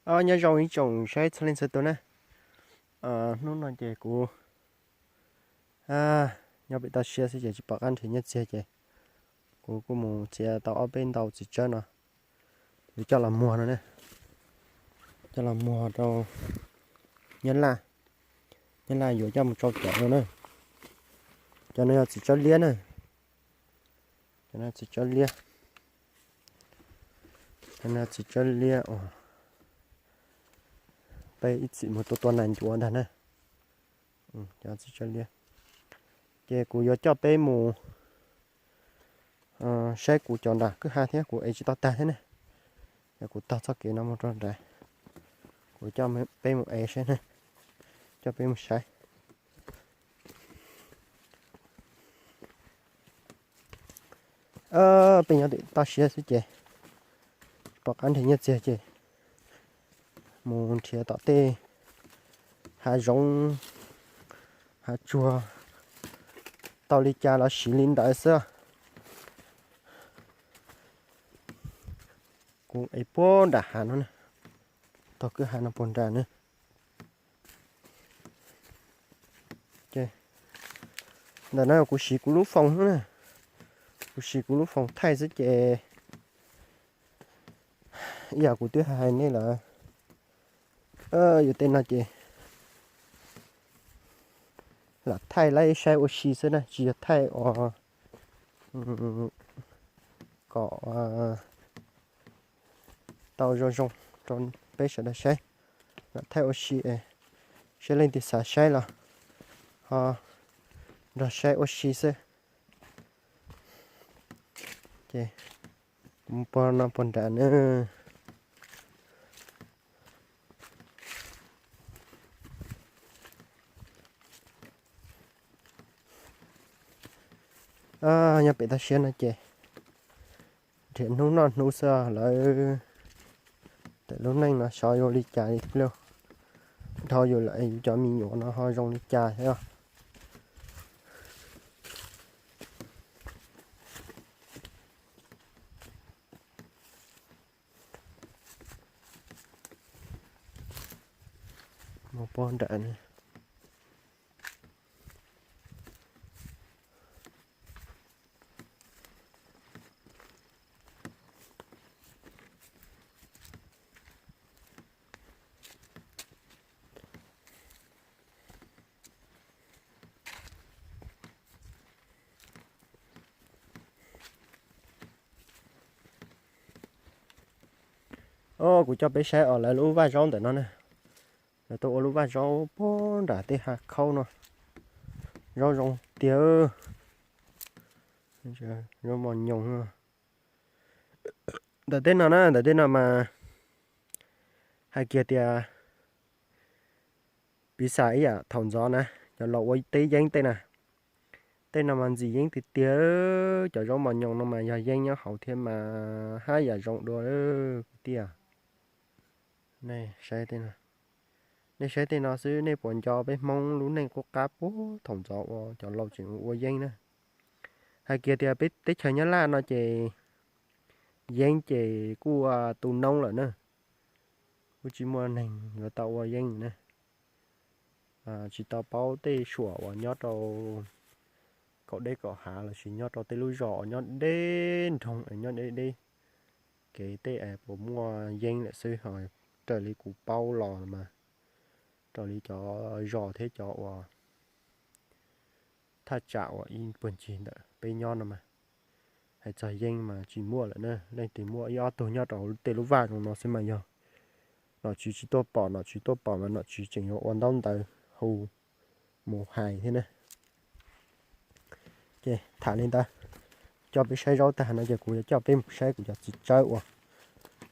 Os, nyob zoo ib tsoom saib txhua leej txhua tus na. Hnub no ces kuv nyob pem toj siab xwb ces tsis pom qab nrhiav nyiaj txiag ces kuv kuj mus txiav tau ob peb ntau txiv tsawb no, yuav coj los muag no na, coj los muag rau Nyab Laj. Nyab Laj yuav coj mus tsau cov no na. Cov no yog txiv tsawb liab na. Cov no txiv tsawb liab. Cov no txiv tsawb liab uas peb ib txwm mus tua tua nas ncuav ntag na. Cov txiv tsawb liab. Ces kuv yuav coj peb mus saib kuv cov nram kwj ha thiab, kuv ev tsis tau tag thiab ne. Yog kuv taug txoj kev no mus rau nrad, kuv coj peb mus ev saib ne, coj peb mus saib. Peb nyob tim toj siab xwb ces pom qab nrhiav nyiaj txiag ces mus nrhiav tom tej hav zoov hav tsuag tau li cas los siv li ntawd xwb. Kuv ev puag nram hav no, taug kwj ha no puag nram na. Ntawm no kuv siv kuv lub foos na, kuv siv kuv lub foos thaij xwb ces ib yam kuv twb hais nej lawm, yus tej no ces lam thaij laib saib ua si xwb na, tsis yog thaij ua kom tau zoo zoo rau peb sawv daws saib. Lam thaij ua si, saib leej twg xav saib los ho nrog saib ua si xwb. Ces mus puag no puag nram na. Nyob pem toj siab no ces nrhiav hnub noj hnub xwb lawm. Txawm lub neej no xyov yuav li cas li, dhau yus lawm yus cov me nyuam no ho zoo li cas thiab os. Mus puag nram na. Os, kuv coj peb saib os, lawv lub vaj zaub ntawm no na. Lawv tuaj ua lub vaj zaub puag nram tej hav khaub no. Zaub zoo tiag. Zaub mos nyoos. Ntawm tej no na, ntawm tej no mas hais kiag tias piv xam ib yam thaum ntxov na, cov laus ua teb yeeb tej na, tej no mas ntxim yeeb tiag tiag. Cov zaub mos nyoos no mas yog yeeb nyob hauv thiab mas haj yam zoo dua kwv tij. Nej saib tej no, nej saib tej no xwb nej puas nco peb Hmoob lub neej qub qab puag thaum ntxov uas cov laus tseem ua yeeb na. Hais kiag tias peb teb chaws Nyab Laj no ces yeeb ces kuj tu noob lawm na, kuj tsis muaj neeg yuav tau ua yeeb na. Tsis tau paub tej suam uas nyob rau kaum deb kaum hav lossis nyob rau tej lub zos uas nyob deb nroog es nyob deb deb kev tej es puas muaj yeeb lawm xwb ho. Raws li kuv paub los mas raws li cov zos thiab cov uas thaj tsam uas ib puag ncig ntawm peb nyob no mas hais txog yeeb mas tsis muaj lawm na. Leej twg muaj ib ob tug nyob rau tej lub vaj zoo no xwb mas yog nom tswv tsis tuaj pom, nom tswv tuaj pom mas nom tswv tseem yuav ua ntaub ntawv hu mus hais thiab na. Ces tham li ntawd, coj peb saib zaub tag no ces kuv yuav coj peb mus saib kuv cov txiv tsawb uas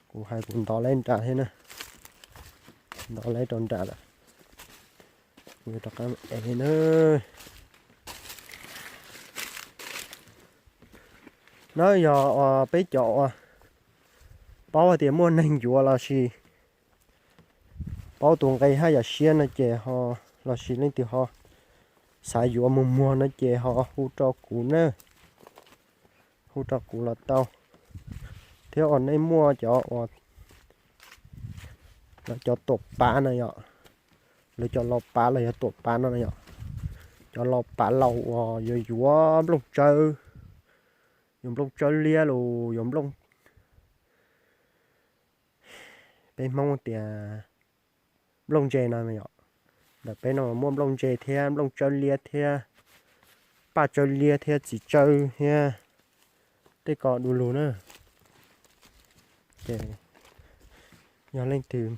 kuv hais kuv ntov lawv nram thiab na. Ntov lawv rau nram lawm, kuv yuav rov qab ev na. No yog peb cov uas paub hais tias muaj neeg yuav lossis paub tus nqe haj yam siab no ces ho lossis leej twg ho xav yuav mus muag no ces ho hu rau kuv na, hu rau kuv los tau. Thiab uas nej muaj cov uas Lawv cov tuam pav no yom, lawv cov los pav los yog tuam pav no yom, cov los pav laus uas yuav yuav nplooj tsawb, yuav nplooj tsawb liab los yuav nplooj, peb Hmoob tias nplooj ntse no yom. Ntawm peb no muaj nplooj ntse thiab nplooj tsawb liab thiab paj tsawb liab thiab txiv tsawb thiab tej ko du lug na. Ces yog leej twg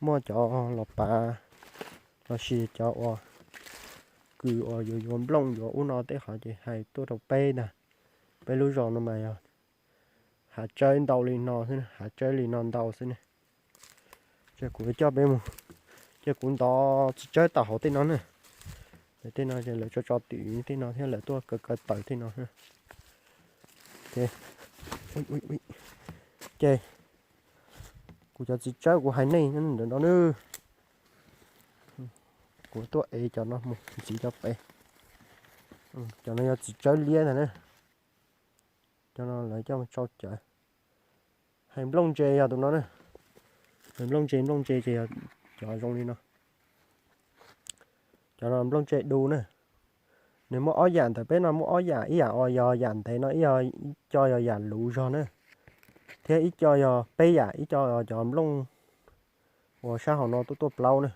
muaj cov los pav lossis cov uas kws uas yuav yuav nplooj yuav ub no tej qhov ces hais tuaj rau peb ntag. Peb lub zos no mas yog hav tsawb ntau li no xwb, hav tsawb li no ntau xwb ne. Ces kuv coj peb mus, ces kuv ntov txiv tsawb tau hauv tej no na. Tej no ces lawv tso tso twm tej no thiab lawv tuaj kaw kaw taws tej no. Ces kuv cov txiv tsawb kuv hais nej ntawm no na. Kuv tuaj ev cov no mus ntxiv cov pem. Cov no yog txiv tsawb liab ntag na. Cov no lawv coj mus tsau cawv. Hais nplooj ntse yog tus no na. Hais nplooj ntse, nplooj ntse ces yog cov zoo li no. Cov no nplooj ntse du na. Nws muaj ob yam ntawm peb no muaj ob yam, ib yam uas yog yam ntev no, ib co yog yam luv zog na, thiab ib co yog peb yam, ib co yog cov nplooj uas sab hauv no tuaj tuaj plaub na.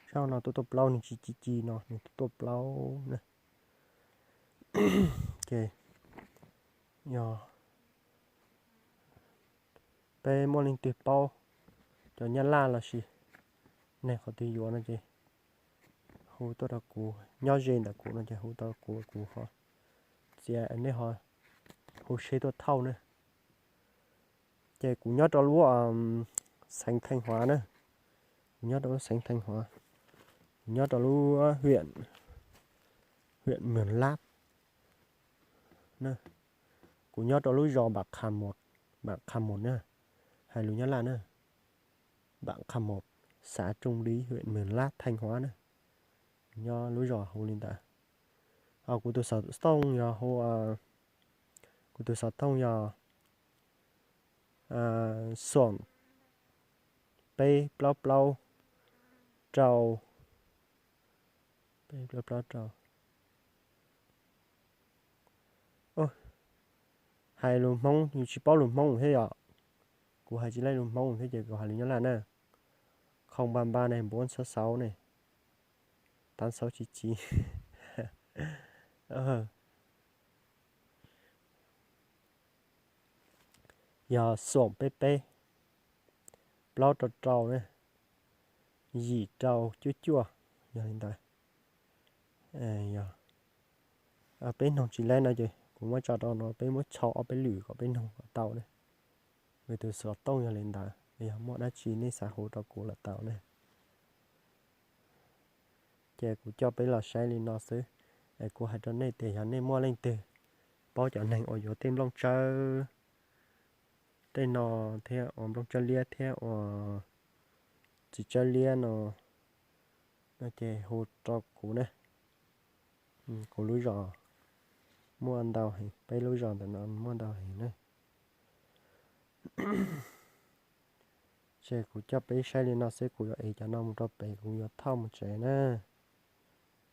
Sab hauv no tuaj tuaj plaub, nws tsis ci ci no, nws tuaj tuaj plaub na. Ces yog peb muaj leej twg paub cov Nyab Laj lossis neeg qhov twg yuav no ces hu tuaj rau kuv, nyob ze ntawm kuv no ces hu tuaj rau kuv, kuv ho txiav, nej ho hu seb tuaj thauj na. Ces kuv nyob rau lub xeev Theej Huav na, kuv nyob rau lub xeev Theej Huav, kuv nyob rau lub huyện Mường Lát na. Kuv nyob rau lub zos Bản Khăm Một, Bản Khăm Một na, hais lus Nyab Laj na, Bản Khăm Một, xã Trung Lý, huyện Mường Lát, Thanh Hóa na. Nyob lub zos hu li ntawd. Ho kuv tus xov tooj yog hu, kuv tus xov tooj yog xoom peb plaub plaub rau, peb plaub plaub rau. Hais lus Hmoob, yus tsis paub lus Hmoob thiab yom. Kuv hais tsis laij lus Hmoob thiab ces kuv hais lus Nyab Laj na. Không ba ba này, bốn sáu sáu này, tám sáu chín chín. Yog xoom peb peb plaub rau rau ne, yim rau cuaj cuaj, yog li ntawd. Yog peb noog tsis laib no ces kuv muab tso rau no, peb muab tshau ob peb lwm kom peb noog kom tau ne. Kuv tus xov tooj yog li ntawd, yog muaj dab tsi nej xav hu rau kuv los tau ne. Ces kuv coj peb los saib li no xwb, es kuv hais rau nej tias yog nej muaj leej twg paub cov neeg uas yuav tej nplooj tsawb tej no thiab uas nplooj tsawb liab thiab uas txiv tsawb liab no, no ces hu rau kuv na. Kuv lub zos muaj ntau heev, peb lub zos ntawm no muaj ntau heev na. Ces kuv coj peb saib li no xwb, kuv yuav ev cov no mus rau pem, kuv yuav thauj mus tsev na.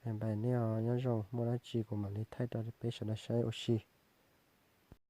Npaj nej nyob zoo, muaj dab tsi kuv mam li thaij rau peb sawv daws saib ua si.